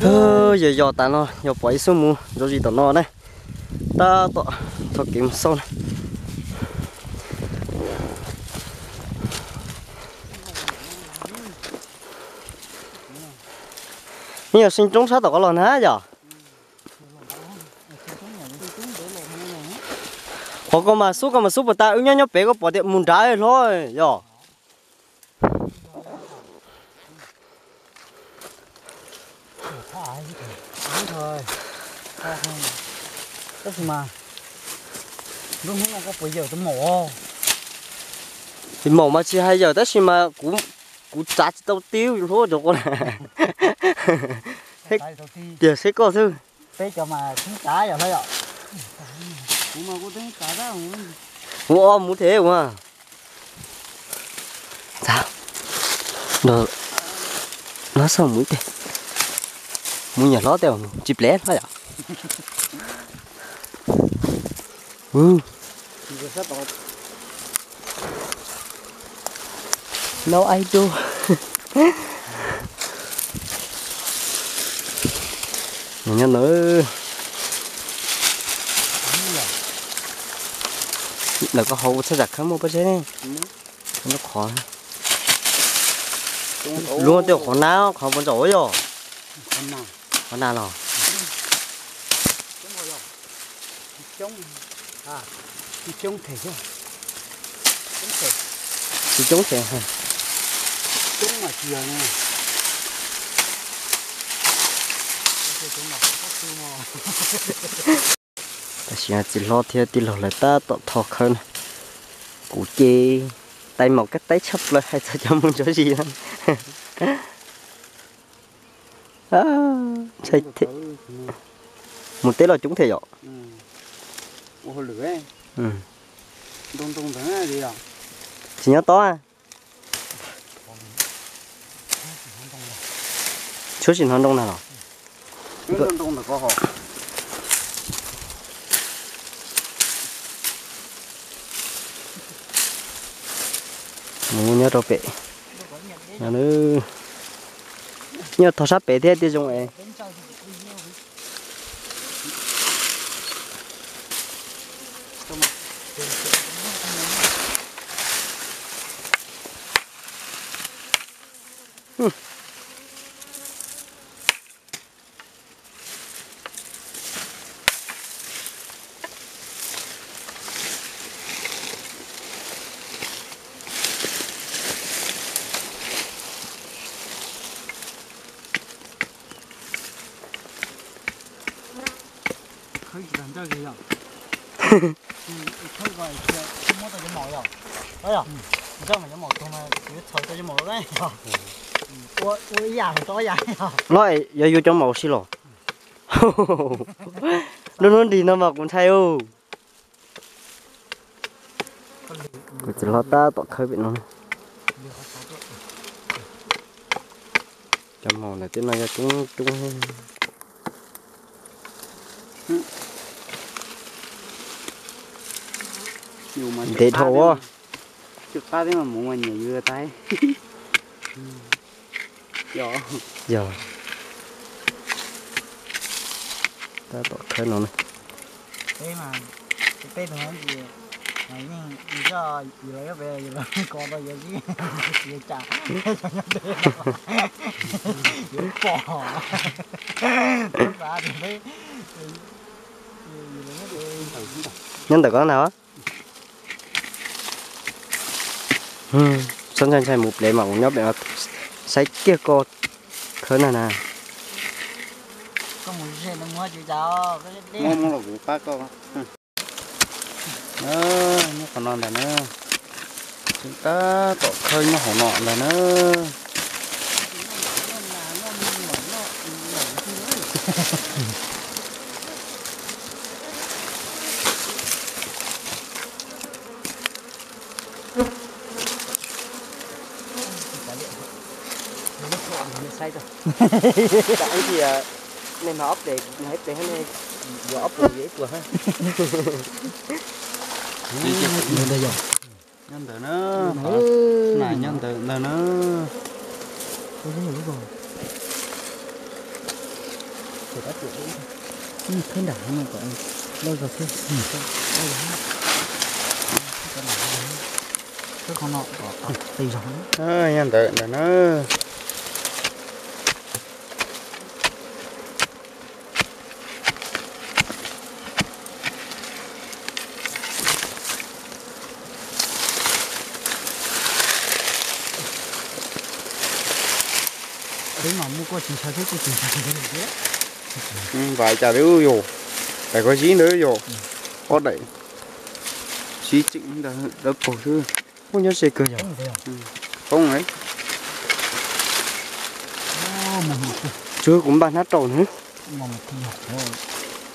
Ub, yog yog tas no yog pom ib xub mus ntsoov zis tom no na. Tab tom thov kev mus xauj na. Yeej yog seem roob sab tom ko los na yom. Qhov ko mas xub ko mas xub puas tas, wb nyob nyob pem ko pom tias mus nrad hlob yog. Tab sis mas lub hnub no koj puas yawm tau maum? Tsis maum mas tsis hais yawm tab sis mas kuv, kuv tsav tsis tau tib hlub cov ko na. Tiag seb koj xwb. Peb cov mas txheeb tsav yom hlob yom. Kuv mas kuv txheeb tsav tab. Kuv o mus thiab ua. Txav, no xauj mus ib teg, mus nyuam hlob tej tsis plev hlob yom. No I do. Nyob ntawd, ntawm koj hauv ua txhaj zam khawb muaj pob zeb ne. Lub qhov, lub tej qhov nab qhov puas ntsaum yog? Qhov nab los? Tsis coob them. Tam sim no txiv hlob thiab tij laug lawv tab tom tho khawb na. Kuv ces tais maum kab taib tshaj plaws hais txog cov mus ntsuav zis na. Mus teb los coob thiab yom. Tsis nyob tob. Tshuav tsis hnov nroo na los? Mus nyob rau pem, nyob tho sab pem thiab tiaj zoo es. Khawb tsis tau ncaj li yom. Khawb ko muab tau cov maum yom. Ncaj mas cov maum tuag mas tsis txhaws tau cov maum lawm. Ua ib yam tau ib yam. Los yog yuav cov maum si los. Lub hnub nrig no mas kuv ntshai ub. Kuv txiv hlob tab tom khawb pem no. Cov maum ntawm tej no yog coob coob. Ntev dhau. Yog, tab tom khawb no na. Nyob ntawm ko na. Txhob ntshai ntshai mus plev mas kuv nyob pem no saib kiag koj khawb na na. Nyob qhov no ntag na. Tab tom khawb nyob hauv no ntag na. Nej mas ob ples, ib ples, yuav ob puas yuav ib puas. Nyob ntawd na, nyob ntawd ntawd na. Khawb nram no kom loj zog thiab. Khawb qhov no kom qis zog. Yog ntawd ntawd na. Peb mas muaj koj tsis ntshai thiab kuv tsis ntshai thiab. Npaum cas li yom, daim koj zib ntawd yom, ob daim zib tseem ntawd dawb paug xwb. Ua nyob ze kawg yom. Poob, tsuav kuv npaj hnab rau na.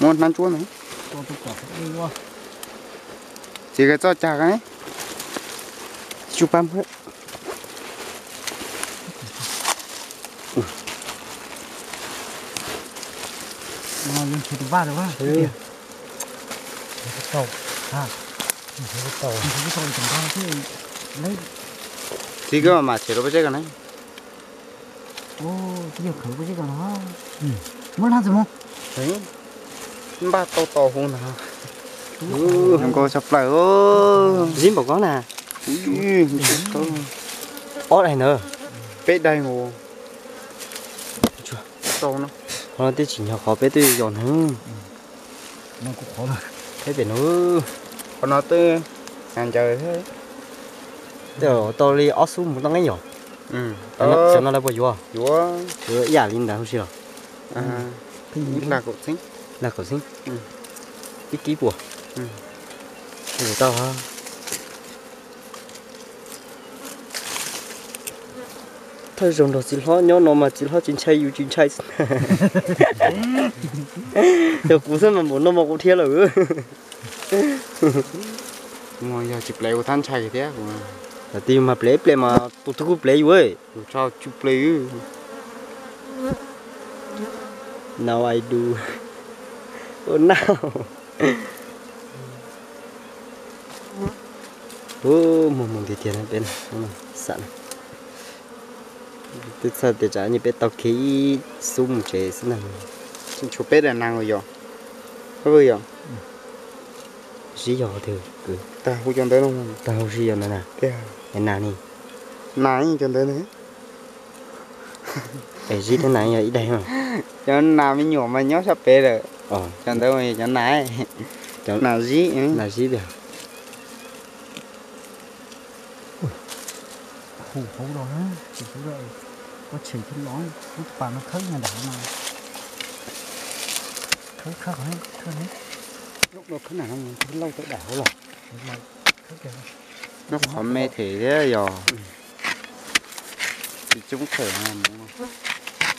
Muab hnab ntsuab na. Txiv kawg txoj cag, tsis pab. Txiv kawg mas tshem rau peb zeb ko na. Muab hlab txog mus. Npaj tau tau hu ntag. Nkaus tshaj plaws. Zib npaum ko na. Ob daim ntawd. Peb daim nkaus. Qhov no twb tsim nyog qhov peb twb yos ntag. Peb pem no. Qhov no twb ncaws thiab. Tej tau li ob xub mus toj nqeeb yom. Cov no lawv puas yuav? Yuav ib yam li ntawd huv si los? Ib laj kaum txheeb. Laj kaum txheeb. Ib kib puas? Yuav tau. Thawj zaug nrog txiv hlob nyob no mas txiv hlob tsis ntshai yus tsis ntshai. Yog kuv xwb mas npaum no mas kuv dhia lawm. Yog tsis plev kuv thab ntshai thiab. Tus twg mas plev ib plev mas tus twg kuj plev yus. Tus tsis plev. Now I do. Oh no. Muag muag tiag tiag peb xam. Twb txhaj tias tsam no peb tau kiag ib xub mus tsev xwb na. Tshuav peb daim nas yom. Yog zib yog twg kwv? Tag huv cov ntawd no. Tag huv si yog ntawd na. Nas ni. Nas cov ntawd. Es zib thiab nas yog ib daig. Cov nas me nyuam mas nyob sab pem lawm. Cov ntawd mas yog cov nas. Nas zib. Nas zib tiag. Hu hauv los, hu hauv los, koj tshem thiab los, lub pas no khawb nyob nram no. Khawb khawb qhov, khawb qhov. Lub khawb nram no, khawb lauj tau dam hauv los. Lub qhov me them thiab yog. Tsis coob khaws.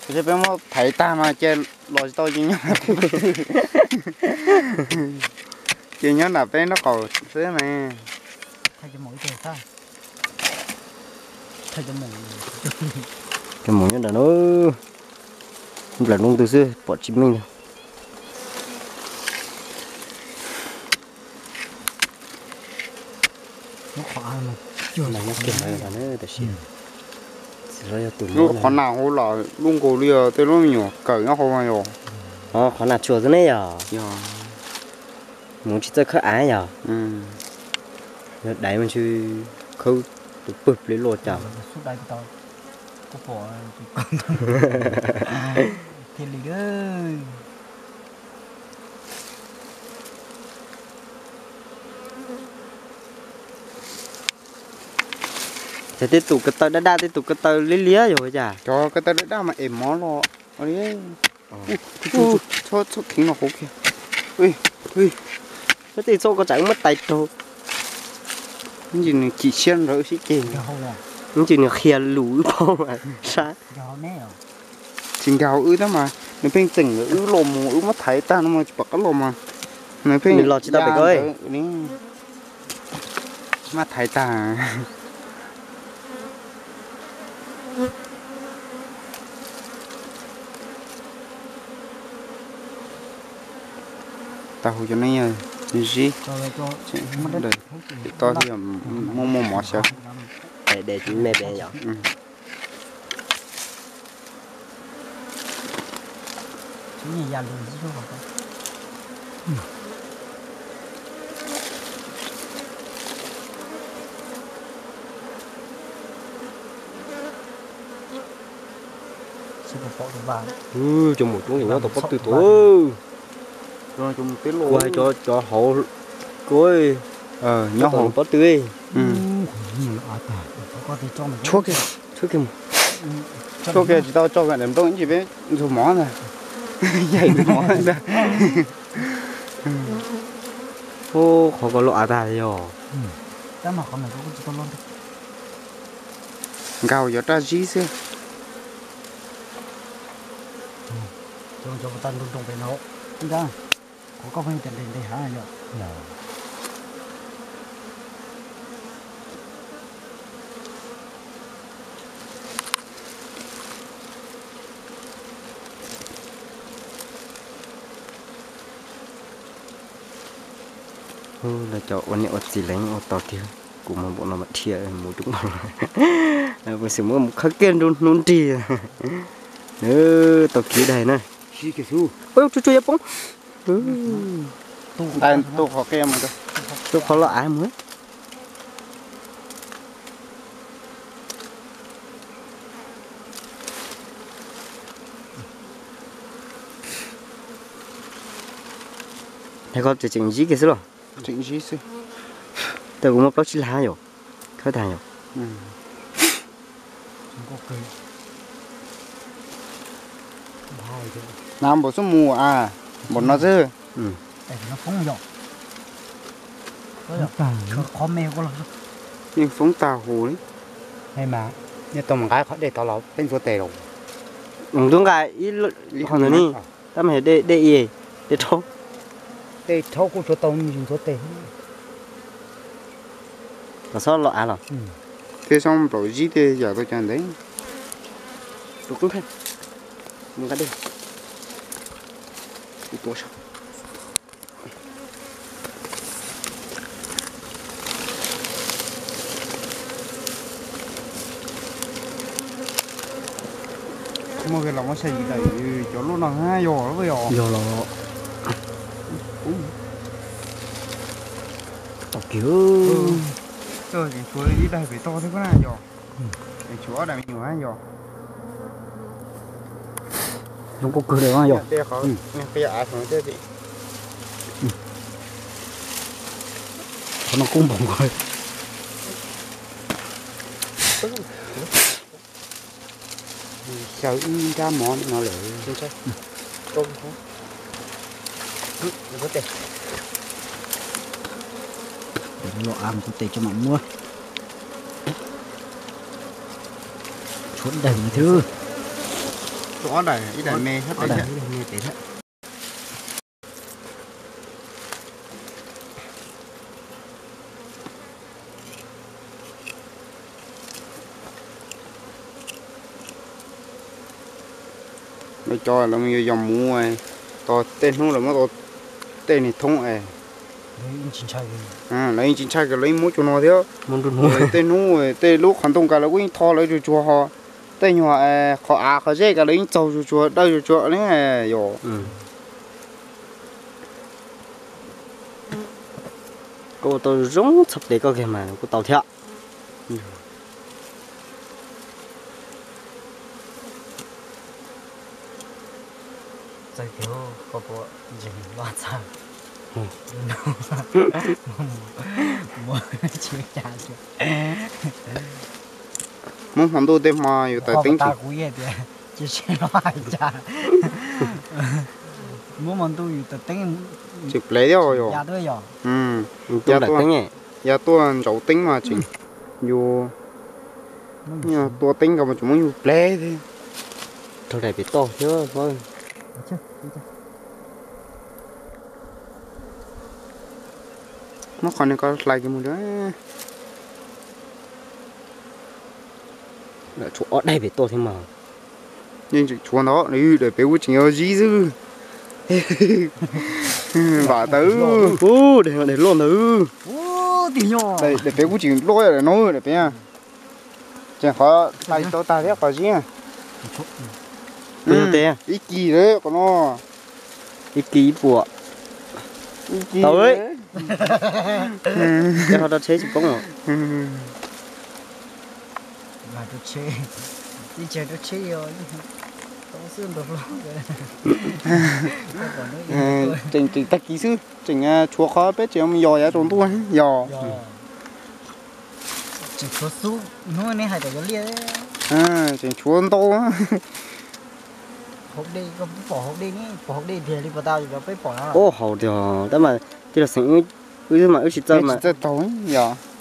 Ces peb muab thaiv tag mas ces los tsis tau ces nyob, ces nyob nram peb nraub qaum xwb ne. Cov maum nyob nram no, nplawm lub ntug xwb pom tsis meej li. Nyob kiag ntawd tab sis txiv hlob yog tus lub qhov nas hauv los lub nkaus li tej lub me nyuam kawm nyob hauv yog. Qhov nas tsuas xwb ne yog. Yog. Mus tsis txawj khawb av yog. Yog daiv mas ntshe khawb tus pawg pliv luaj cas. Thiaj li. Ces tej tus ko taw daj daj, tej tus ko taw liab liab yog ua cas? Cov ko taw daj daj mas es mov los. Txhob kheev no hauv kiag. Koj tej txhob ko tsam wb muab tais raug. Ntsis nws chim siab ntawd sib ceg. Ntsis nws qhia lus wb paub mas sab. Tsis nkaug wb tab mas nws pheej txeem wb los mus, wb muab thaiv tag no mas tsis pom qab los mas nws pheej los tsis tau pem ko. Maj thaiv tag. Tau hu cov neeg zib. Tod muaj muaj mov xyaw. Pem de me pem yom. Nyiaj ya lus ib lub los. Cov maum roob nyob tau pob tw tuaj. Kuv hais cov, cov hauv kuv nyob hauv pob tw. Tshuab kiag, tshuab kiag mus. Tshuab kiag tsis tau tso daim nplooj ib ntsis peb ntxuag mov ntag. Yaim mov ntag. Ub, qhov ko loj av tag li os. Nkag yog raj zib xwb. Lawv cov ua niam ua txiv lawv yeej ua tau tiag, kuv mas npaum no mas dhia mus rau nkaus. Puas xwm muab mus khawb kiag nruab hnub nrig. Tau kiv daig na. Ub, tsuag tsuag yuav poob. Rau qhov los av mus. Hais koj tseem tseem zib kiag xwb los? Tseem zib xwb. Tes kuv muaj plaub tsib lag yom, khawb tag yom. Nav npaum xub mus a, npaum no xwb. Yeej foob tag huv li. Nej tau mus nqa qhov dej tod los peb ntxuav tes los? Ntub nqa ib qho ntawd ni, tab mas dej, dej i, dej rhaub. Dej rhaub kuj tsuav tau ntxuav tes. Los txhob los av los. Tej xyoob nplaum zib tej yam tau cov ntev. Tus qeeb thaj, mus nqa dej. Kuv tuav saib. Muaj los muab saib yim daim cov loj no yog los. Yog los. Tau kiag. Tseem tshuav ib daim pem toj thiab na yog. Tseem tshuav ob daim me nyuam yog. Zoo nkauj kawg li yog. Qhov no kub npaum nkaus. Xyaw ib nrab mov no lawm. Los av mus tes tso mam muab. Tshuav daim no thiab. Tshuav ob daim, ib daim me, ib daim me thiab. Lawv cov lawv mus yos yos muv, tos tej hnub lawv muab tau tej niag thoob es. Lawv yeej tsis ntshai kiag lawv yeej muab cov no thiab. Tej hnub tej lub qhov ntoo nkaus lawv kuj yeej tho lawv tsuag tsuag ho. Tej nyuag qhov av qhov zeb nkaus lawv yeej txaug tsuag tsuag dawj tsuag tsuag ne yom. Koj ua tau zoo txhais tes koj kiag mas kuj tau thiab. Txawj tiag, koj puas ntseeg loj txawj. Muab hmo ntuj tej hmo yus tawm teeb tsis, muab hmo ntuj yus tawm teeb tsis plev thiab yom. Ya tuaj ntsauv teeb mas tseem yus tua teeb nkaus mas tseem muab yus plev thiab. Raug daim pem toj thiab. Muab qhov no koj hlais kiag mus. Tshuav ob daim pem toj thiab mas. Yeej tseem tshuav ntawd, daim pem kuj tseem yuav zib xwb. Vam tawd, daim loj ntawd. Daim pem kuj tseem loj no daim pem. Tseem qhov hlais tau tag thiab qhov zib. Ib kis lawm qhov no. Ib kis ib puas. Tau li. Ho rau tsheb tsis poob os. Tseem tseem tag kis xwb, tseem tshuav qhov peb tseem yos yav rau ntuj yos. Tseem tshuav ntau. Ua haus tiag tab mas tij laug Xeem, wb mas wb tsis txawj mas,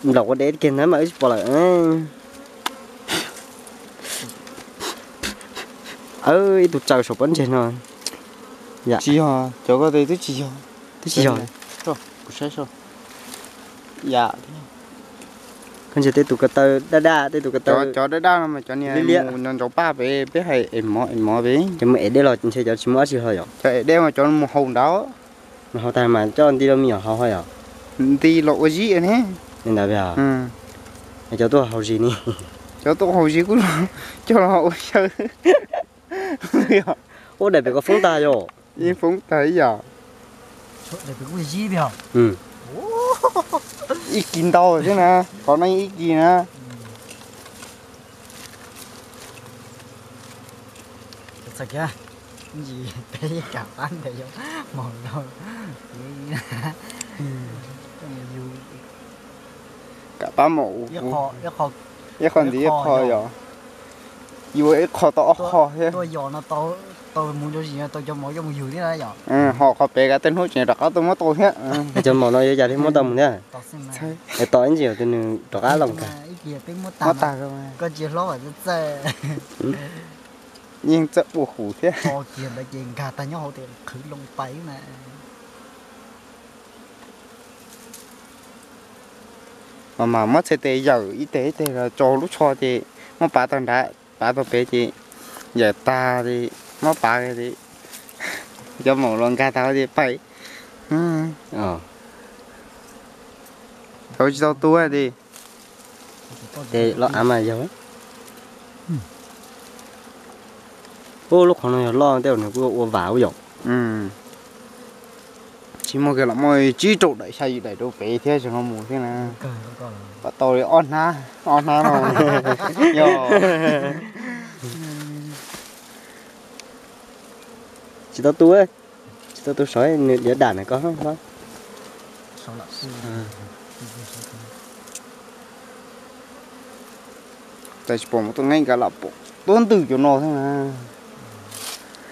nplaum ua dev kiag ntawd mas wb tsis pom lawm. Ib tug tsaws saum pob ntseg no. Tsis yog, cov ko twb tsis yog. Twb tsis yog. Koj ntsia tej tus ko taw daj daj, tej tus ko taw cov daj daj no mas cov niag mus ntsauv paj pem peb hais es mov es mov pem. Cov mus ev dej los ntshe cov tsis muaj dab tsi hlo yom. Cov ev dej mas cov mus haus nrad. Mus haus tag mas coj nti los me nyuam haus ho yom. Nti los ua zib ne. Li ntawd. Cov tuaj haus zis ni. Cov tuaj haus zis kuj coj los ua xyaw. Ua daim pem ko foob tag yom. Yeej foob tag ib yam. Ib kis ntau thiab na, qhov no ib kis na. Kam pab maum, ib qho ntxiv ib qho yom. Yuav ib qho tau ob qho thiab. Ho qhov pem kav tej hnub tseem rov qab tuaj muab tau thiab. Cov maum no yuav cas thiaj muab tau mus thiab. Es tos ib ntsis tus nws rov qab los nkag. Muab tag. Yeej txawj ua hum thiab. Mas mas muab txhais tes yawm ib teg ib teg los tso lub tsho ces muab pav tau nrad, pav tau pem ces yawm tag ces muab pav ces cov maum los nkag tag ces pais. Tau tsis tau tu ces. Tes los av mas yog. Ub, lub qhov no yog loj tej zaum nws kuj ua vam ub yom. Tsis muaj kiag los muaj tsib rau daim xya yim daim rau pem thiab tseem ho mus thiab na. Kom tau li ob hnab, ob hnab no. Yog. Tsis tau tu, tsis tau tu saum nws diav dam na koj. Tas tsis pom mus tuaj nqeeb nkaus lam pom tuab ntwm cov no thiab na.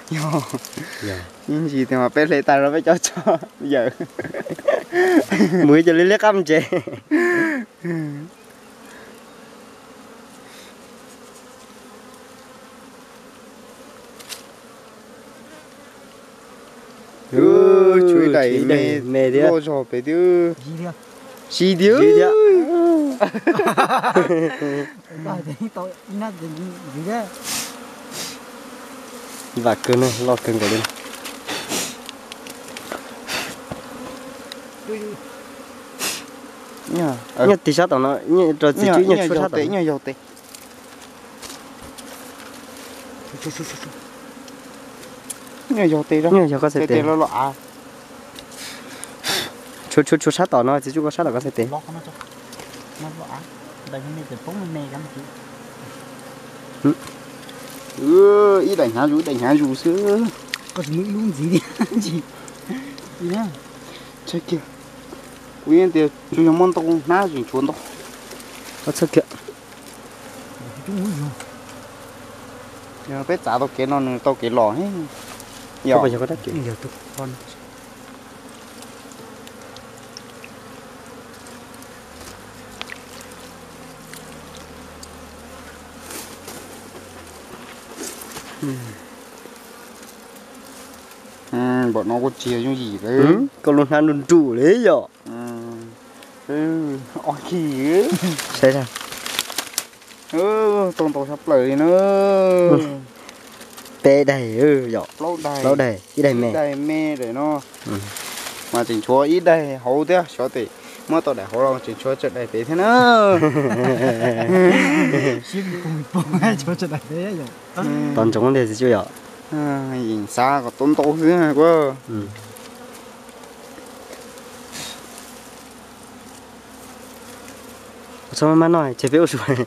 Yog, ib ntsis tias mas peb hle tas rau peb cov tsho yawm. Mus ib co liab liab qab mus tsev. Tshuav ib daim me me thiab. Loj zog pem twb sib tiag. Vam kawg na, loj kawg nkaus li. Nyob tig sab tom no, rau txiv tswb nyob tshuab sab tom. Nyob yog koj txhais tes. Tshuab tshuab tshuab sab tom no, txiv tswb koj sab tom koj txhais tes. Ib daim hnyav zus, ib daim hnyav zus xwb. Txhawj kiag, kuv yeej tias tsuas yog muaj ntau hnab tseem tshuav ntau. Txhawj kiag. Yog peb txav tau kev no nws tau kev los. Yog. Npaum no kuj tsis yog yooj yim li. Koj lub hnab nruj nruj li yom. Ob kis. Saib, tau ntau tshaj plaws li na. Peb daim yom, plaub daim, ib daim me, daim me daim no. Mas tseem tshuav ib daim hauv thiab, xyov tes muab tau daim hauv los tseem tshuav tsawg daim pem thiab na. Tos ntsoov tiag txiv tswb yom. Yeej xav kom tau ntau xwb kuv. Txhob maj maj noj ces peb ua su. Kuv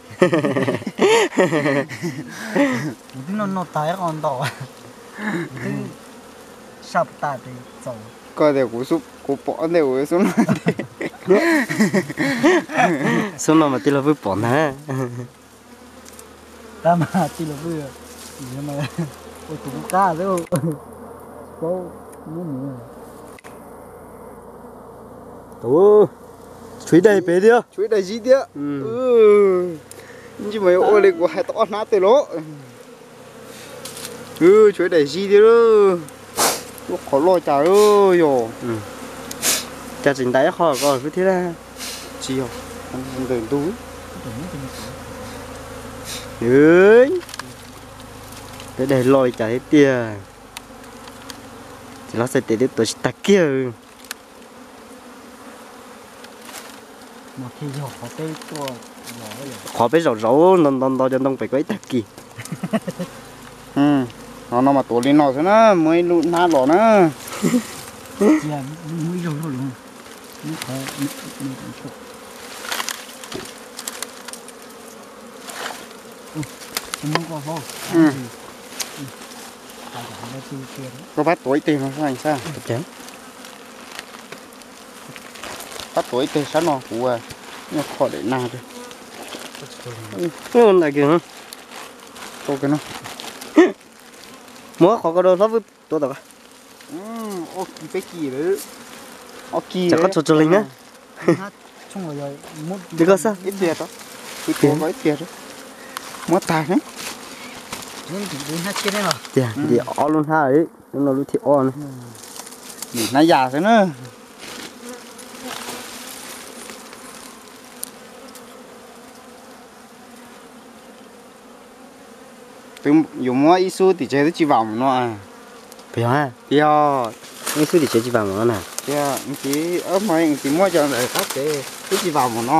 twb noj noj tag ib qho ntau. Kuv twb saj tas tes txaus. Koj tias kuv, kuv pom ntej kuv xub noj. Xub noj mas tij laug Vwj pom ntag. Tab mas tij laug Vwj ua tus qub qab xwb, tsis paub muab mus. Tshuav ib daim pem thiab. Tshuav ib daim zib thiab. Ntshe mas yuav ua li kuv hais tau ob hnab tej los. Tshuav ib daim zib thiab. Lub qhov loj cas yog. Cas tseem ntais ib qho ko xwb thiab. Tsis yog, ntawm ntug. Peb daim loj li cas thiab tiag. Ces los xav tias twb tuav tsis tag kiag. Qhov peb zaum zaum nto nto nto cov ntoo pem ko ib tag kis. Qhov no mas tuav li no xwb na, muab ib lub hnab los na. Koj pab tuav ib teg no saib. Pab tuav ib teg sab no kuv nyob kho daim na. Ntawm kiag no. Muab qhov ko rau hlob Vwj tuav tom ko. Ob kis peb kis lawm. Ob kis. Tsam koj tsuag tsuag leeg na. Li koj xwb. Ib pliag, kuv tuav ko ib pliag. Muab tag ne. Tiag, ntim ob lub hnab li, lub no lub thib ob na. Ntim hnab yas xwb na. Twb yuav muab ib xub tim tsev twb tsis vam mus no. Puas yog? Tiag. Ib xub tim tsev tsis vam mus no na. Tiag, tsis, mas tsis muab cov ntawm qab tsev twb tsis vam mus no.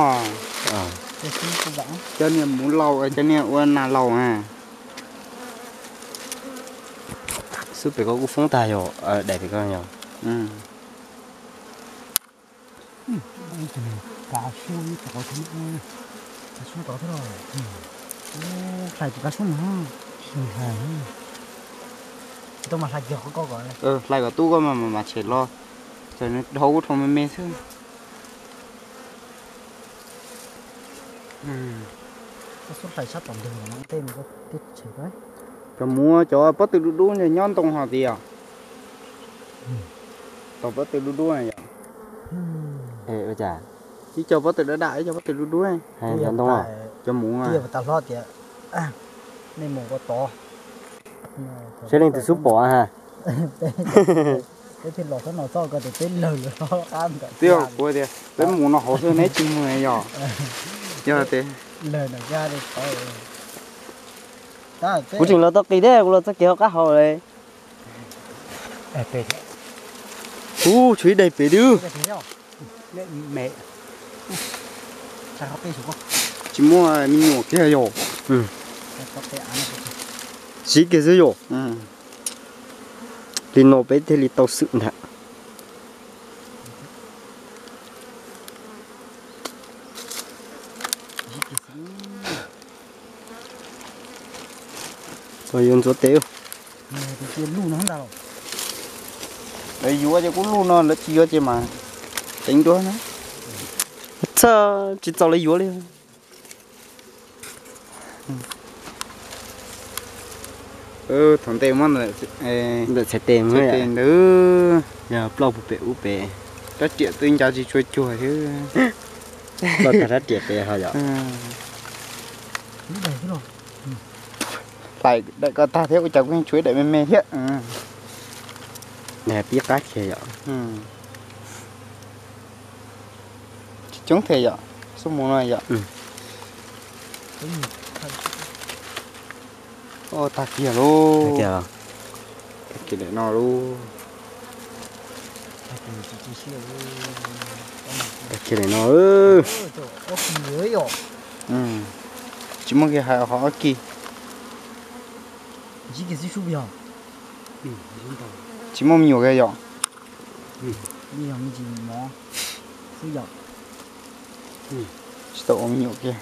Cov niag mus laus, cov niag ua nas laus na. Xub pem ko kuj foob tag yog, daim pem ko yog. Hlais tus kab sub mas. Hlais kom tub koj mas mas tshem los, txawm nws dhau kuj dhau me me xwb. Cov muv cov pob tw dub dub nyob ntoo ho tias. Tau pob tw dub dub yom. Ib co pob tw dab dab, ib co pob tw dub dub. Ntoo, cov muv. Seb leej twg xub pom ha. Peb thiaj los txhob no txoj ko tias peb lawg lawm hlob qab ntawm. Twb yog kuv tias peb mus no hauv xwb neb tsis mus yom. Yog tias lawg ntawm kiag li tod. Kuv tseem los tau qis thiab, kuv los txoj kev hauv qab hauv li. Ub, tshuav ib daim pem twb. Tsis muaj me nyuam kiag yom. Siv kiag xwb yom. Li no peb thiaj li tau xwm ntag. Txog yuav ntxuav tes. Lawv yuav ces kuj luj no, lawv tsis yuav ces mas teev dua na. Txhob tsis txaus lawv yuav li. Thaum ntej muab ntawm txhais tes mus ntawd, yog plaub pem ub pem. Rab riam twb ncav tsis tshua cuag thiab. Plaub tag rab riam pem ho yom. Hlais daim ko tag thiab ua cas kuj tshuav ib daim me me thiab. Daim pib qab kiag yom. Tsis coob thiab yom, xub mus no yom. Tag kiag lauj. Tag kiag no lauj. Tag kiag li no. Tsis muaj kiag hais qhov ob kis. Ntsib kiag xib sub yog. Tsis muaj me nyuam kiag yom? Tsis tau ua me nyuam kiag.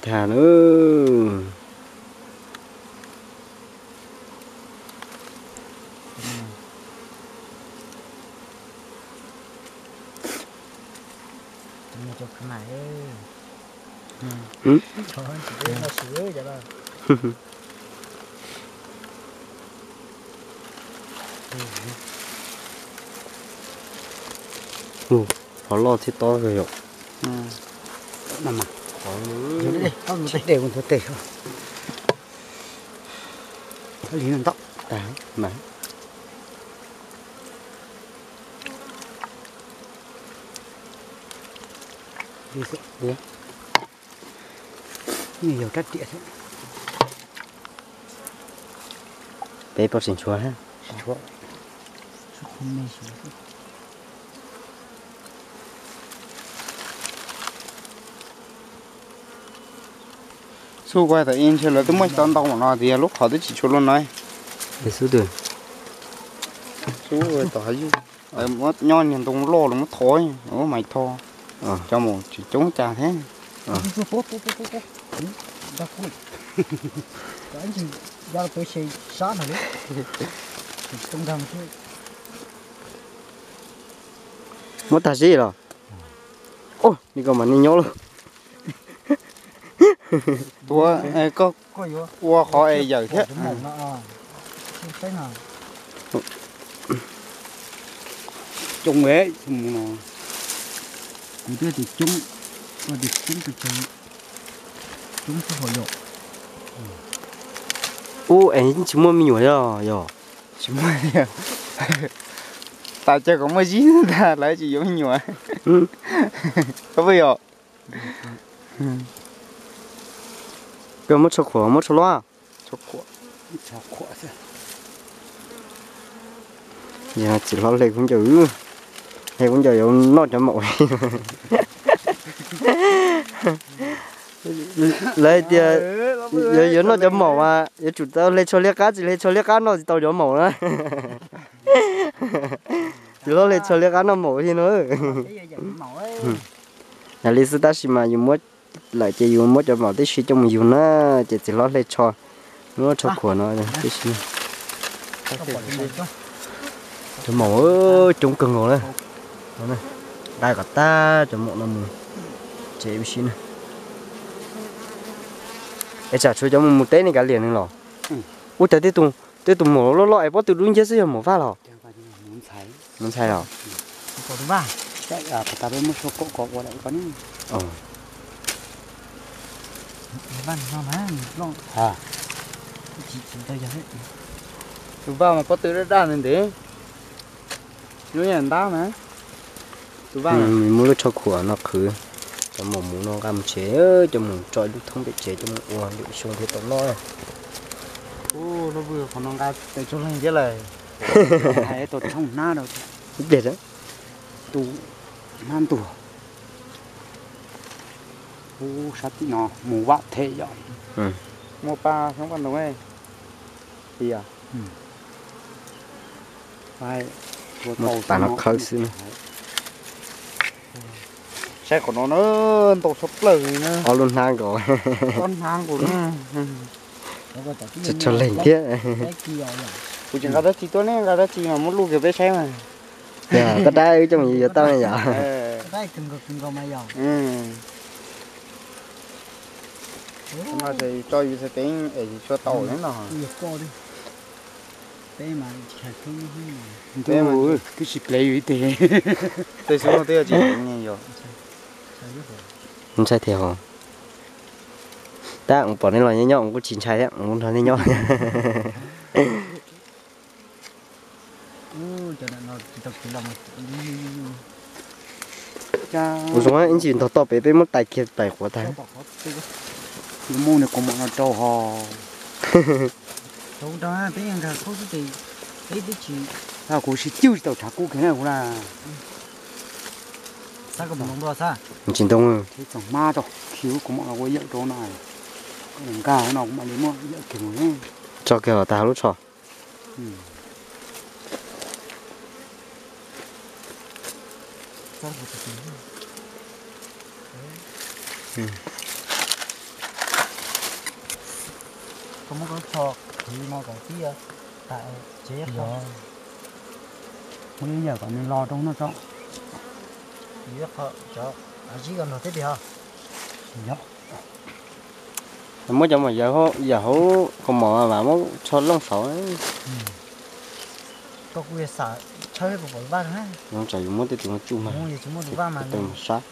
Tag lawm. Qhov loj thiab tob kawg yom. Peb pob tsis ntshua. Xub kuv hais tias ib ntshe lawv twb muab tau ntau mam no tias lub qhov twb tsis tshua luaj no. Xub twg? Xub tom hav yug, muab nyob niag ntoo loj los muab thov, muab mais tho, cov mus tsis coob cas thiab. Muab tag zib los? Oj, li ko mas nej nyob lauj. Ua qhov es yawm thiab. Coob, kuv twb tias coob, coob, coob xwb hos yom. Ub, es tsis muaj me nyuam yog yog? Tsis muaj. Tas cag kom muaj zib ntag lawv tsis yuav me nyuam. Koj pheej yog? Koj muab tsho khuam, muab tsho luab. Txiv hlob hle khaub ncaws, hle khaub ncaws yuav noj cov maum. Lawv hais tias yuav noj cov maum mas yuav tsum tau hle tsho liab qab, tsis hle tsho liab qab noj tsis tau cov maum na. Txiv hlob hle tsho liab qab noj maum li no. Yog li xwb tab sis mas yus muab lawm ces yus muab cov maum tib si coj mus yug na, ces txiv hlob hle tsho, muab tsho khuam no tib si. Cov maum coob kawg nkaus na. Nqa kom tag cov maum no mus tsev ua si na. Es tsam tshuav cov mus mus teb ne kav liam nws los. Ua cas tej tus maum loj loj es pob tw dub nciab xwb yog maum Vaj los? Mus ntxhais los? Tus Vaj mas pob tw daj daj ntev ntev, lub yeej ntab mas. Tus Vaj muab lub tsho khuam no qhwv, cov maum mus no nqa mus tsev, coj mus tso ib lub thoob pem tsev coj mus ua lwm xyoo thiaj tau noj. Ub, lub vwj qhov no nqa tes tsuag leeg thiab lawm. Hais tus tshooj hnab rau tus hnab ntuag. Ub, sab tim no mus vaj them yom. Muaj paj xyoob paj ntoo. Muab pas no khawb xwb na. Saib qhov no na, ntau tshaj plaws li na. Ob lub hnab nkaus. Ob hnab nkaus na. Tso leeg thiab. Kuv tsis nqa dab tsi tuaj ne, nqa dab tsi mas muab luj kiag peb saib mas. Yog koj dab wb coj mus yuav tau ne yom. No ces tso yus txhais tes es yus tsuas tau li no. Twb tsis plev yus ib teg. Tej xub no twb yog tsis plev ne yom. Ntshai thiab hos. Tab mus pom nej los nyob nyob kuv kuj tsis ntshai thiab, kuv nrog nej nyob. Kuv zoo ib ntsis ntog toj pem peb muab tais kiag tais quav tag. Muaj nws kuv mam no rau ho. Kuv sib cwj tsis tau tshav kub kiag na kuv na. Tsis ntoo. Tsoom hmab rau, khi kuv mam no ua yawm rau na. Nkag no kuv mam li muab yawm kiag mus. Tso kiag los tag lub tsho. Koj muab koj tsho qhwv no kom tib, tsev muab ib yam kom nws los rau no tso. Zib koj nrog thiab tiag. Muab cov mos yam hauv kaus mom mas muab tsho looj saud. Koj kuj xav tshawb pom vaj na. Tsam yus muab tej tus no tsuj mas tsis muaj tus vaj mas sab.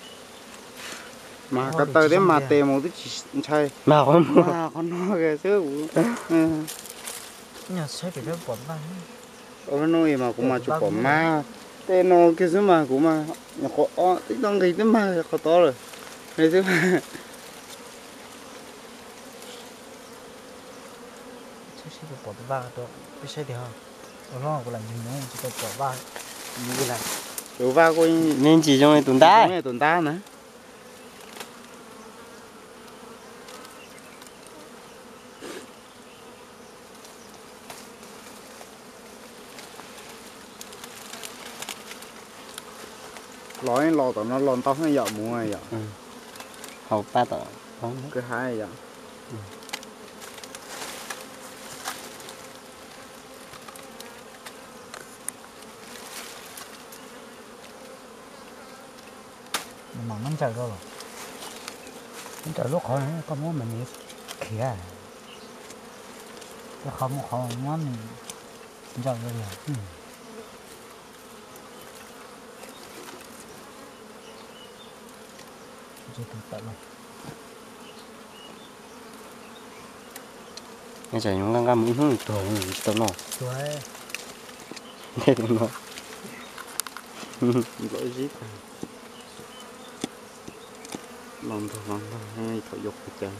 Mas ko taw thiab mas tes mus twb tsis ntshai. Mas qhov no xwb. Ua no mas kuv mas tsuas pom mas tej no kiag xwb mas kuv mas nyuam qhuav ob ib tog nqis twb mag qhov tod lawm. Xwb mas tus vaj kuj me ntsis zoo li tus ntab, tus ntab na. Los los tom no los ntau heev yom, mus yom. Hauv pab tom kwj hav yom. Mam muab ntsaws rau los, muab ntsaws lub qhov koj muab mas nws khiav, qhov mus qhov muab nws ntsaws rau. Nyob tsam nyob nqaj nqaj mus ib hnub nws tuag tsis tau noj. Nplawm zib tag. Los ntog los ntog thaum yuav qhov cawv.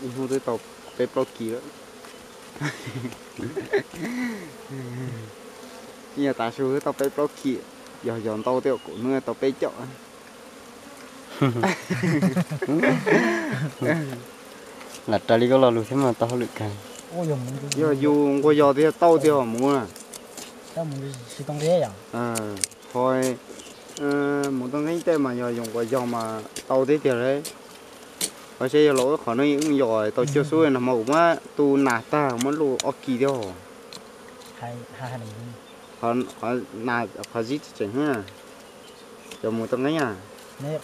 Ib hnub twb tau peb plaub kis lawm. Yog tav su twb tau peb plaub kis, yog yos ntau tej kaum hnub tau peb caum. Lam raws li koj lo lus thiab mas tau hauj lwm kawg. Yog yus nquag yos tiag tau tiag os mus na. Qhov mus tau nqeeb tej mas yog yus nquag yos mas tau thiab tiag lauj. Qhov seb yog los wb qhov no wb yos tau cuaj xub no mas kuv muab tu nas tag muab luj ob kis thiab. Qhov zib tseem tseem, cov mus tau nqeeb a.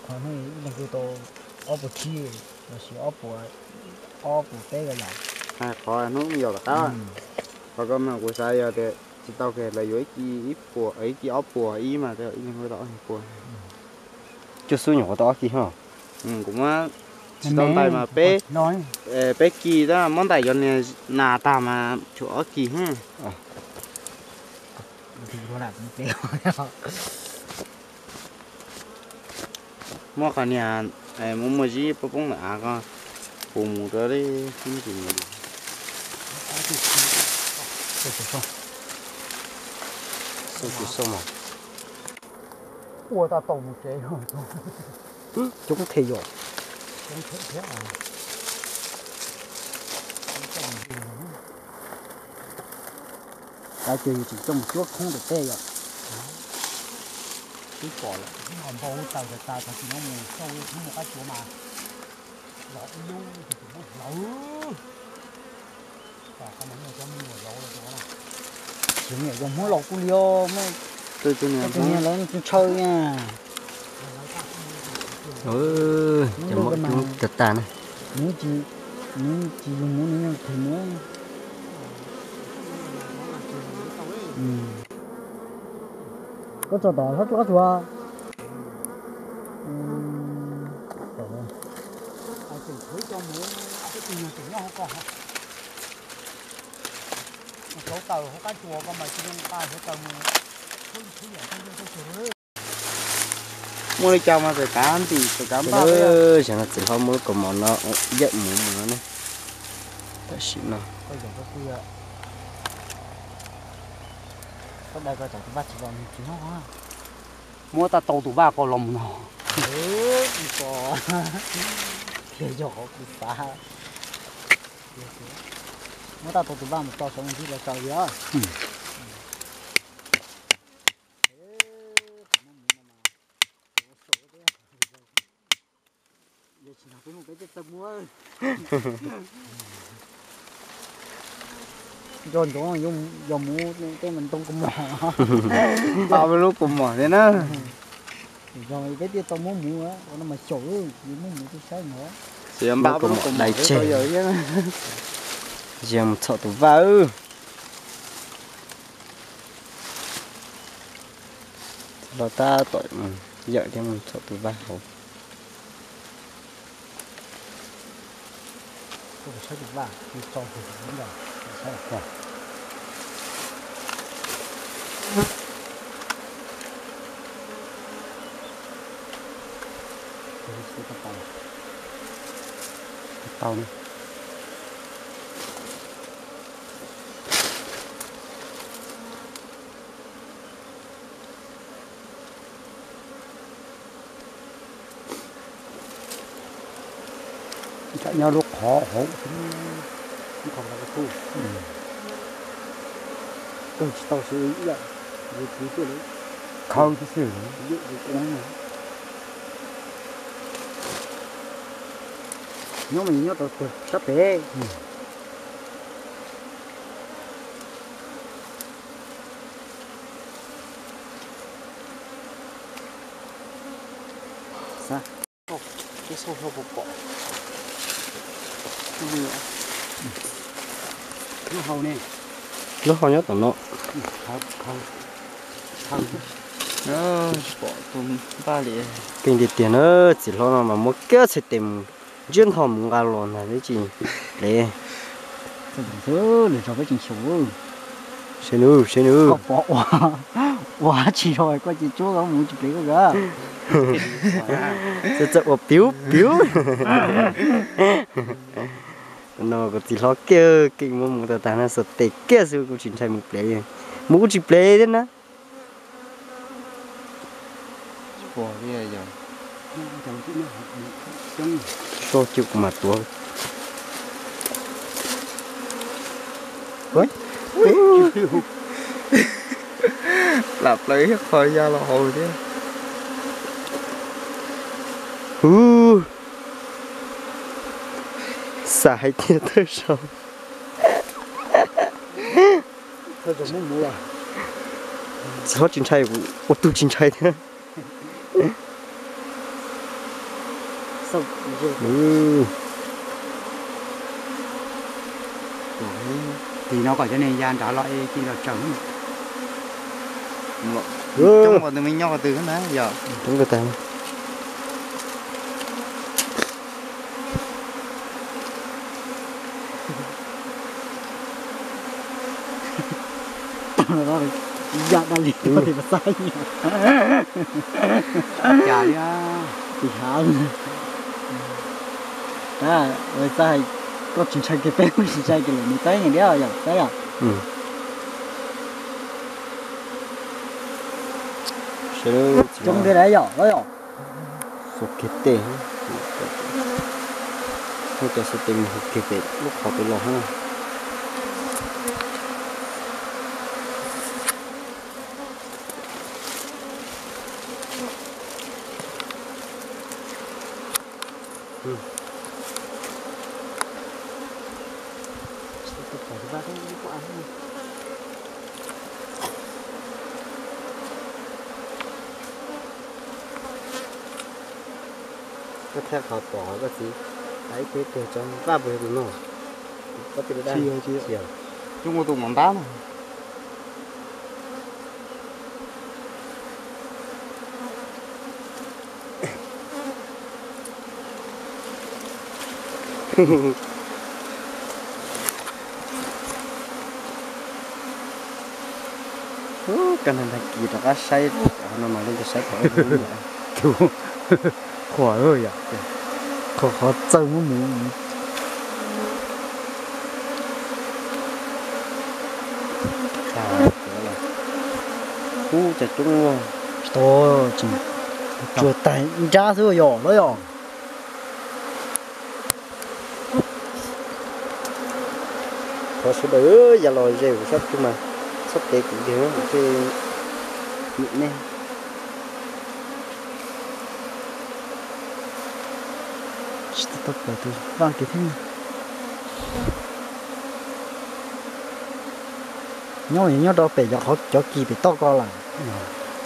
Qhov ib leeg tau ob puas tsib, los sis ob puas, ob puas peb ko yom. Qhov hnub yos tom qab, qhov ko mas kuv xav yog tias tsis tau kiag lawv yuav ib kis, ib puas, ib kis ob puas ib mas ib leeg tau ob puas. Cuaj xub nyuam qhuav tau ob kis ho. Kuv muab tsis tau ntais mas peb, peb kis tab muab ntais cov niag nas tag mas tshuav ob kis. Muab qhov niag muaj muaj zib poob poob ntawm av ko, kuv mus rau li xib ntsis mus. Xauj tsis xauj mas. Ua tau tau mus tsev. Coob thiaj yom. Kav ces yus tseem coj mus cuab khoob ntawm tej yom. Twb pom lawm, npau taws tas tas tsis no mus xauj mus qab tsuav mas los ib lub hlawv. Cov me nyuam laus kuj li os, cov me nyuam laus ntshaw ntshaw na. Cov maum coob tag tag na. Nws tsis, nws tsis yug mus nws yeej thim mus. Koj tso tom hlob tsuab qab tsuas. Muaj li cas mas txawm kav ntim txawm kav npaj. Xyov no txiv hlob muab lub kaus mom no yawm mus no ne. Tam sim no. Koj dag ko tsam tus vaj tsis los mus tsis nyob. Muab tau tus vaj ko los mus no. Thiaj yog qhov kuv xav. Muab tau tus vaj mus tso saum ntsis los tso li os. Nco ntsoov yog mus tej mas ntoo kaus mom. Npaj lub kaus mom thiab na. Yog peb thiaj tau muab mus, ua no mas xyaum, yus muab mus tej saib no. Npaj lub kaus mom daig tseg. Yog mus txhom tus vaj. Los tab tom yawm thiab mus txhom tus vaj hauv. Tau na. Nyob lub qhov hauv, kawg tsis tau siv ib yam, khawb tib si. Nyob mas nyob rau sab pem. Lub hau ne. Lub hau nyob tom no. Pom tus npaj li. Keej tiag tiag na, txiv hlob no mas muab kiag txhais tes mus ntsiab ntho mus nqa los ntag twb tsis plev. Seb nws, seb nws. Koj pom ua, ua tsis rau koj ces tsuab koj mus tsis plev koj gab. Txawm txawm ua piv piv. No kuv txiv hlob kiag keej muab mus tag tag na, xuas tes kiag xwb kuj tsis ntshai mus plev li. Mus kuj tsis plev thiab na. Tso cuj kuv mam tuav. Lam plaws ib qho ya los hauv thiab. Hu, xav hais tias thawj zaug. Txiv hlob tsis ntshai, ua tug tsis ntshai thiab. Tiv no kom cov niag ya nrad los es cia los tsaws. Coob qhov twg me nyob qhov twg na yog. Coob ko tag. Yam dab li no li mas xav cas li. Tsis hav li. Ua xav hais koj tsis ntshai kiag peb kuj tsis ntshai kiag lawm nws txaib nws diab yom, txaib yom. Coob thiab yom, yom. Xuas kiag tes, muab cov xuas tes mus hu kiag pem lub qhov pem los na. Koj thiaj qhov pom koj txiv, ib tug twg tso vaj puas yog tus no? Koj tij laug dab tsi yog? Coj ua tus mos ntab no. Koj nag ntag kis rov qab saib no mas leej twg saib pom tus qhuas yom, qhuas qhov txawj muab mus. Ub, cas coob. Tsis tau, tsuas tag nrab xwb yom, los yom. Thov sawv daws ya los ze kuv sab pug mas txhob tev kuv kiag, kuv thiaj nim nej. Tsis tau plaws tus vaj kiag thiab. Nyob nyob rau pem cov qhov cov kis pem toj ko lawm,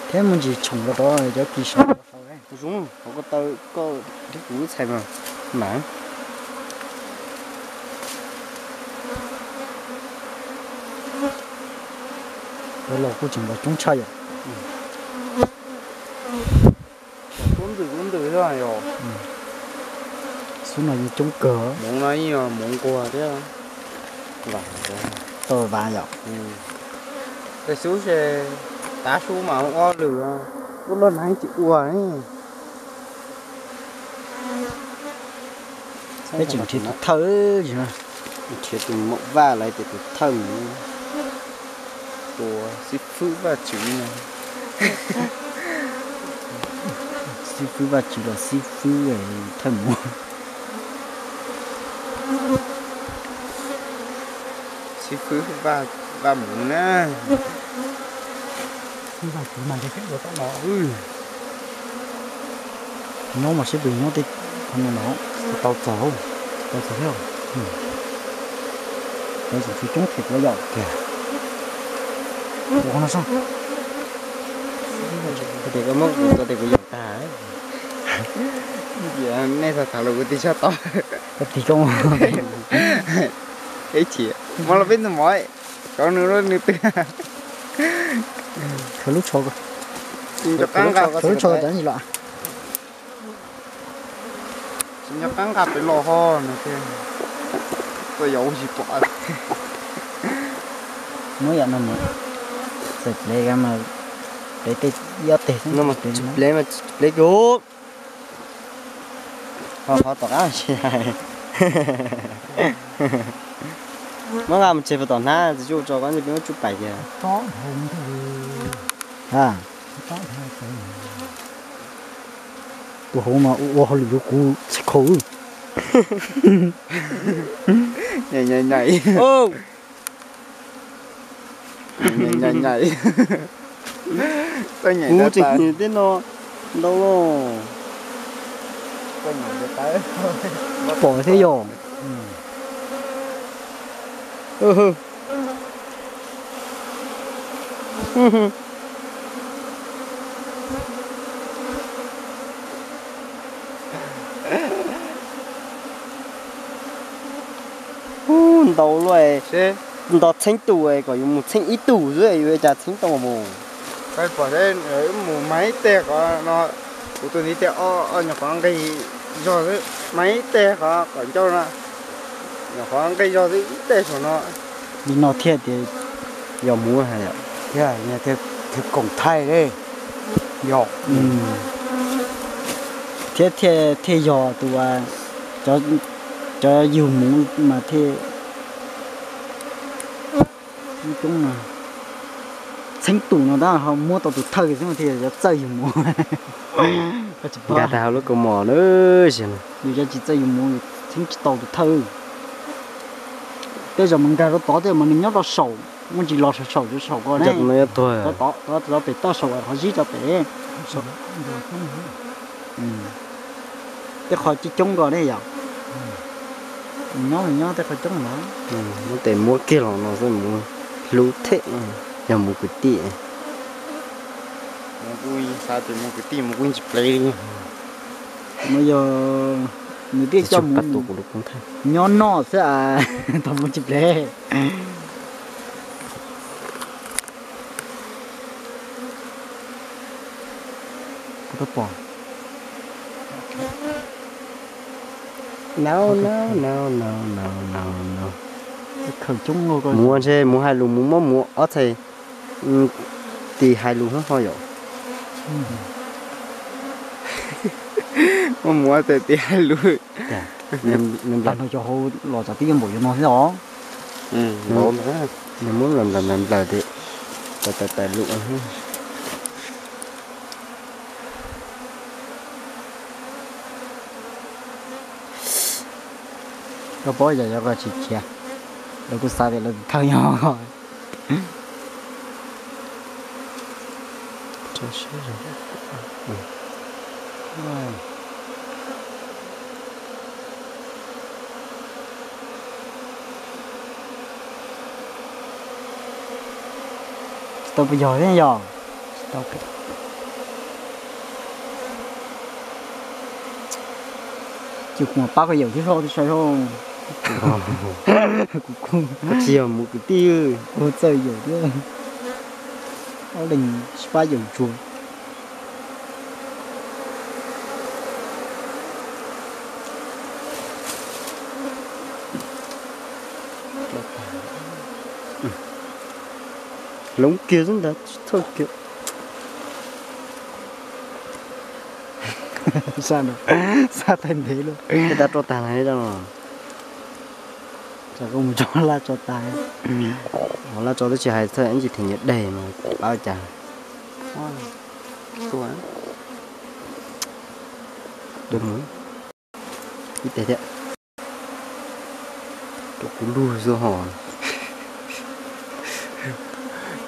thiab mus ntsis tshoom los rau cov kis saud. Zoo, hauv ko taw koj thiab kuv lub txhais mas mam. Los kuj tseem los coob tshaj yom. Tub ntws tub ntws thiab yom. Xub no yeej coob kawg. Hmoov no yeej yog hmoov nquag thiab. Tau vas yom. Tej xub ces tav su mas ua lwm, ua luaj nag tsis ua. Peb tseem nrhiav tus thawj, nrhiav tus maum vaj lawv tias tus thawj mus, tus xib fwb vaj tswv no. Xib fwb vaj tswv los xib fwb thawj mus. Xib fwb vaj mus na. Xib vaj tswv mas nrhiav peb ua tau no. Nyob mas sib pw nyob tej qhov no no, tau txog, tau txog thiab. Lawv tseem tshuav coob thiab puas yog tiag. Ua no soj. Koj tias koj muab kuv, koj tias kuv yeem tag. Nej txhob tham lus kuv tig sab tod. Koj tig koj mus. Ib chim muab los peb ntug mov, kov nws lub nws twg. Khaws lub tsho, khaws lub tsho cov ntsis los. Tsis nco qab nqa pem los ho no thiab, tuaj yos ua tsis pom. Muab yam no mus txawm plev mas plev tej ib ob teg xwb, plev mas plev kiag. Ho qhov tom qab tsis hais. Muab nqa mus tseg puag tom hnab txiv tsuj tso koj ntej peb muab tsuj pais kiag. Tus hauv mas ua hauj lwm yuav kuv txhais khau. Kuv tseem hnyuv tej no ntau loj. Pom thiab yom. Ub, ntau luaj, nto txheeb tus kom yus mus txheeb ib tug xwb yuav ua cas txheeb tau mus. Pom mus mas ib teg qhov no, kuv tus ntiv tiag ob nyuag qhov nqis zog xwb, mas ib teg qhov kom ncauj no, nyuag qhov nqis zog xwb ib teg saum no. Li no thiaj tias yog mus hais yom. Thiab koom thaij li yog, thiab thiaj yog tus cov yug mus mas thiaj coob no. Txheeb tus no tab ho muab tau tus thawj xwb thiaj yog txawj yug mus. Nkag tag hauv lub kaus mom na. Yus cov tsis txawj yug mus txheeb tsis tau tus thawj. Tej zaum mus nkag rau tod tej mas nws nyob rau saum, muaj ntsis los saum saum saum ko ne. Rov pem toj saum qhov zib rau pem. Tej qhov coob coob ko ne yom. Nyob nyob tej qhov coob no. Muab tes muab kiag los no xwb mus hlub them, yog mus kwv tij. Mus kuj xav tias mus kwv tij mus kuj tsis plev li. No yog nws thiaj coj mus nyob noj xwb, tau mus tsis plev. Kuv twb pom. No, no, no, no, no, no, no. Khaws coob luaj ko. Mus ntshe mus hais lus mus muab mus ob txhais tis hais lus hub ho yom. Muab mus ob txhais tis hais lus. Nplas no cov hauv los txog twb yeej npaum yuav no xwb os. Nws muab nplaws nplaws nplaws nplaws tias tawm tawm lus. Koj paub yog, yog koj tsis khiav, lawv kuj xav tias lawv tus thawj nyob. Tsis tau puas yog thiab yog? Tsis tau. Ces kuv mam pab koj yaum thiab, soj twb sai soj. Kuv, koj tsis yog mus kwv tij. Kuv txawj yaum thiab. Ob leeg sib pab yaum tsuag. Hloov kiag xwb ntag, tsis txhawj kiag. Sab no, sab tag ntev lawm. Tej tab roj tag lawm. Tsam koj mus tso laj tso tas. Hauv laj tso twb tsis hais txhawj, ib ntsis theem nyias deg mas pab cas. Ib teg thiab. Rau kuv lug xwb hos.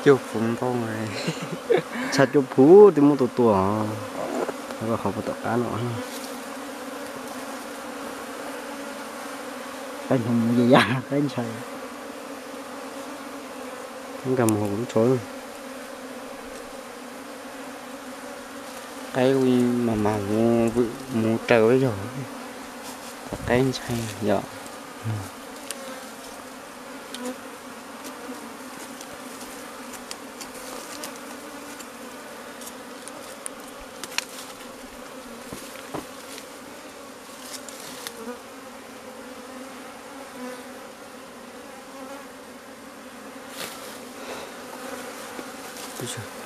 Cuaj phuv ntau. Tshaj cuaj phuv twb muab tua tuag. Qhov puas tom qab no. Qaib hnov mus ya ya qaib ntshai. Nkag mus hauv kuv lub tshov. Qaib mas mas mus raws yog. Qaib ntshai yom.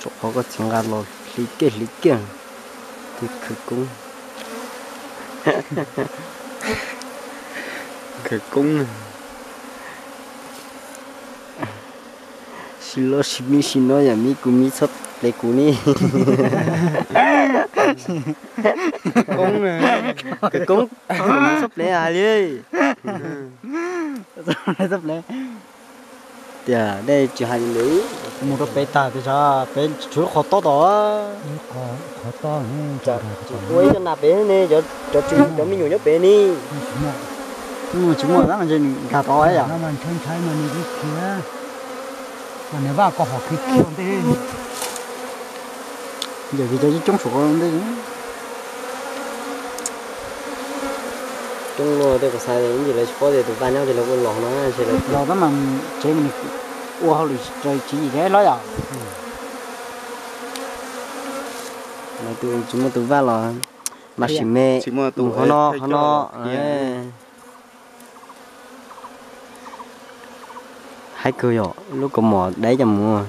Tsom qhov koj txiv nqa los hliv kiag hliv kiag. Tus khawv koob. Khawv koob. Sim los sim me sim no yam me kuv me txhob plev kuv ne. Khawv koob, khawv koob txhob plev hais li. Txhob plev. Tias dej tsis hais li ntawd. Mus rau pem tag tias pem tshuav lub qhov tob tod. Ua ib co nas pem ne, cov me nyuam nyob pem ni. Tsis muaj tab mas ntshe nws nkag tod yom. Yam li cov coob saum ko ntej. Coob luaj tej kuv xav ib ntsis lawv tsis paub tias tus vaj nyob ces lawv kuj los no ntshe lawv los tab mas tsev mas nws ua hauj lwm raws tswv yim thiab hlob yom. Tsis muaj tus vaj los mas sim me, mus qhov no qhov no. Haib kawg yom, lub kaus mom dai cov mus,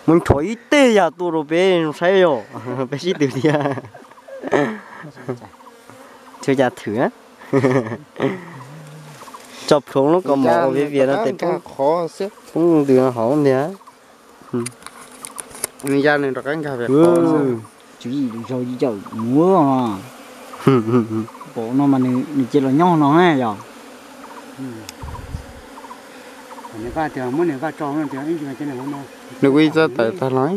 mus nrhuav ib teg yam tuaj rau peb saib yom, peb sib tw thiab. Thwm cas thwm na. Tso plhuav lub kaus mom ua viav vias no tes poob ntws hauv ntiag. Nws ya nws rov qab nkag pem qhov. Tswv yim zaug yaum mus. Pom no mas nws cia los nyob no na yom. Nws vaj tias muab nws vaj tso no tias ib ntsis mas cia nws ua no. Nws kuj ib txoj tawm tag los.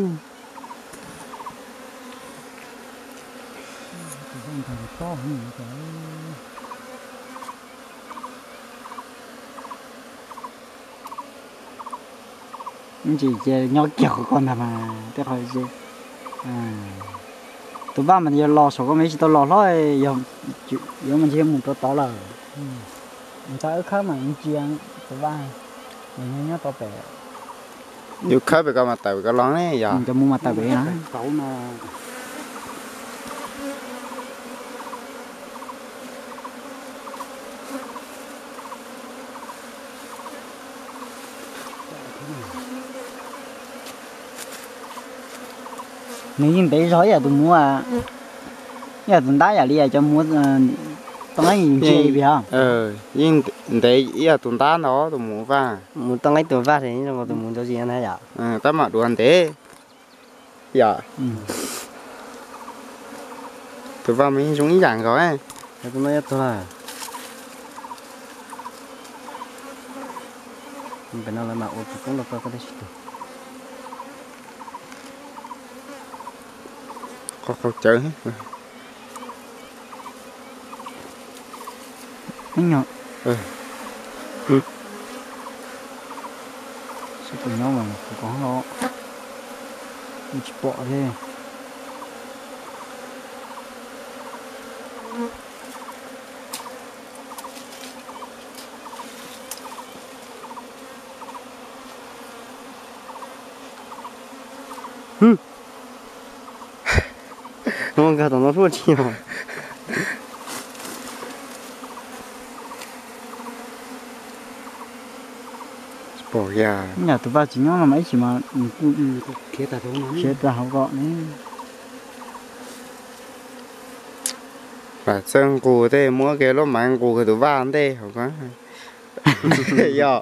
Ntsis cia nyob kiag qhov ko ntag mas tej qhov. Tus vaj mas yog los saum ko mas tsis tau los hlob, yuav mas ntshe mus rau tod lawm. Ntxhais wb khawb mas ntsia tus vaj, nws nyob tau pem. Yus khawb pem ko mas tawm pem ko los ne yog. Cov mus mas tawm pem na. Nws yeej ntev zog ib yam tus muv, ib yam tus ntab yam li cov muv toj nqeeb ntsia li os. Yeej ntev ib yam tus ntab ntag tus muv vaj. Mus toj nqeeb tus vaj ces zoo nkaus tus muv ntxoov zis na yom. Tab mam dua ntev yom. Tus vaj mas yeej zoo ib yam nkaus. Tus no yog tus lawm. Pem no lawv mam ua tsis poob rau koj, koj tab sis tus qhov qhov cawv. Ib nyuag sab tus nyob mas kuv ko los tsis pom thiab. Muaj nkag tom no suaj tsis os. Pom yam tus vaj tsis nyob no mas ib chim mas nws kuj khiav tag hauv kom ne. Lam txawj nqus tej, muab kiag lub maiv nqus kiag tus vaj ntej hauv ko yog.